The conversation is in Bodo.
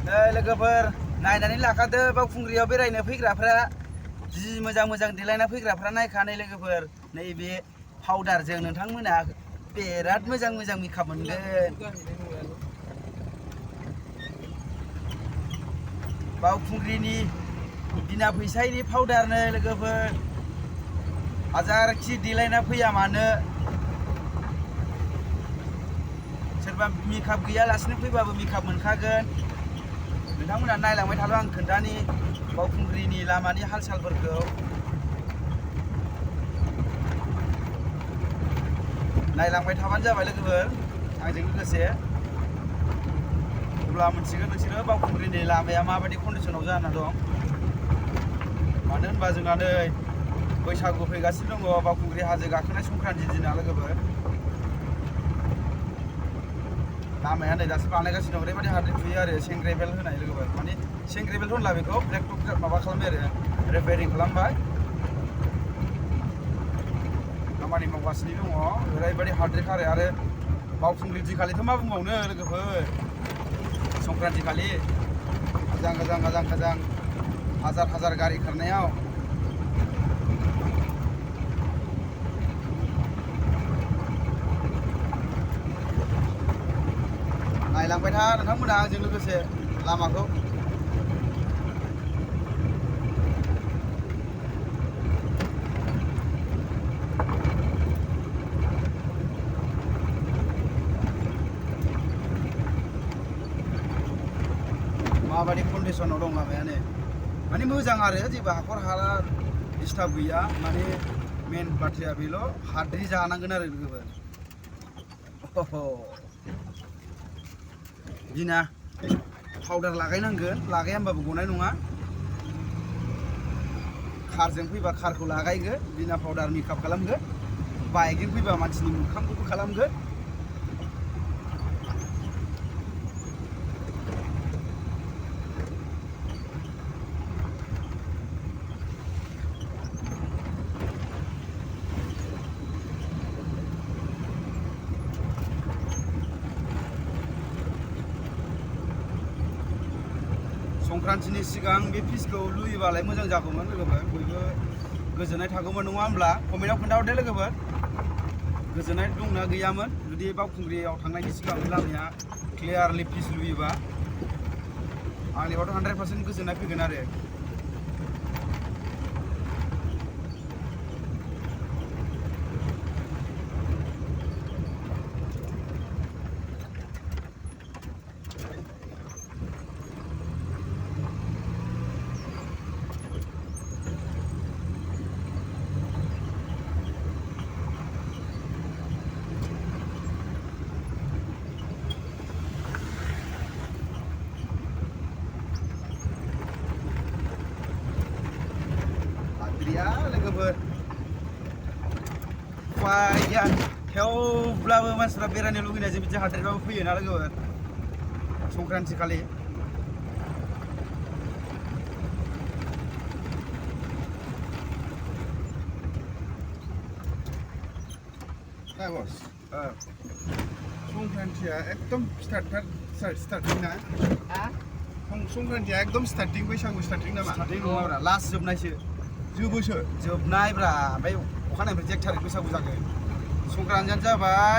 लोगोफोर नायनानै लाखादो बावखुंग्रियाव बेरायनो फैग्राफ्रा जि मोजां मोजां देलायना फैग्राफ्रा नायखानाय लोगोफोर नैबे पाउडारजों नोंथांमोना बिराद मोजां मोजां मेकआप मोनगोन। बावखुंग्रिनि बिना फैसानि पाउडारनो लोगोफोर हाजारखि देलायना फैया मानो सोरबा मेकआप गैयालासिनो फैबाबो मेकआप मोनखागोन। नोंथांमोना नायलांबाय थाल' आं खोन्थानि बावखुंग्रिनि लामानि हाल सालफोरखौ नायलांबाय थाबानो जाबाय लोगोफोर आंजों लोगोसे अब्ला मोनथिगोन नोंसोरो बावखुंग्रिनि लामाया माबायदि कन्डिसनाव जाना दं। मानो होनबा जोंना नै बैसागु फैगासिनो दङ बावखुंग्रि हाजो गाखोनाय संक्रान्ति दिना लोगोफोर लामाया नै दासो बानायगासिनो दं ओरैबायदि हाद्रि खुयो आरो सेंग्रेबेल होनाय लोगोफोर माने सेंग्रेबेल होनला बेखौ ब्लेक टप माबा खालामबाय आरो रिपेयारिं खालामबाय खामानि मावगासिनो दङ ओरैबायदि हाद्रि खारो आरो बावखुंग्रि दिनखालिथ' मा बुंबावनो लोगोफोर संक्रान्ति खालि गोजान हाजार गारि खारनायाव नायलांबाय था नोंथांमोना आंजों लोगोसे लामाखौ माबायदि कन्डिसनाव दं लामायानो माने मोजां आरो जेबो हाखर हाला डिस्टार्ब गैया माने मेन बाथ्राया बेल' हाद्रि जानांगोन आरो लोगोफोर बिना पाउडार लागायनांगोन लागाया होमबाबो गनाय नङा कारजों फैबा कारखौ लागायगोन बिना पाउडार मेकआप खालामगोन बाइकजों फैबा मानसिनि मोखांखौबो खालामगोन संक्रान्तिनि सिगां बे फिसखौ लुयोबालाय मोजां जागौमोन लोगोफोर बयबो गोजोननाय थागौमोन नङा होमब्ला कमेन्टआव खोन्थाहरदो लोगोफोर गोजोननाय दंना गैयामोन जुदि बावखुंग्रियाव थांनायनि सिगां लामाया क्लियारलि फिस लुयोबा आंनिबाथ' 100% गोजोननाय फैगोन आरो ya लोगोफोर उपाय गैया थेवब्लाबो मानसिफ्रा बेरायनो लुगैनायजों बिदि हाद्रिबाबो फैयोना लोगोफोर संक्रान्ति खालि संक्रान्तिया एकदम स्टार्टिं ना संक्रान्तिया एकदम स्टार्टिं बैसागु स्टार्टिं नामा स्टार्टिं नङाब्रा लास्ट जोबनायसो जोबोसो जोबनाय ब्रा ओमफ्राय अखानायनिफ्राय 1 थारिख बैसागु जागोन संक्रान्तियानो जाबाय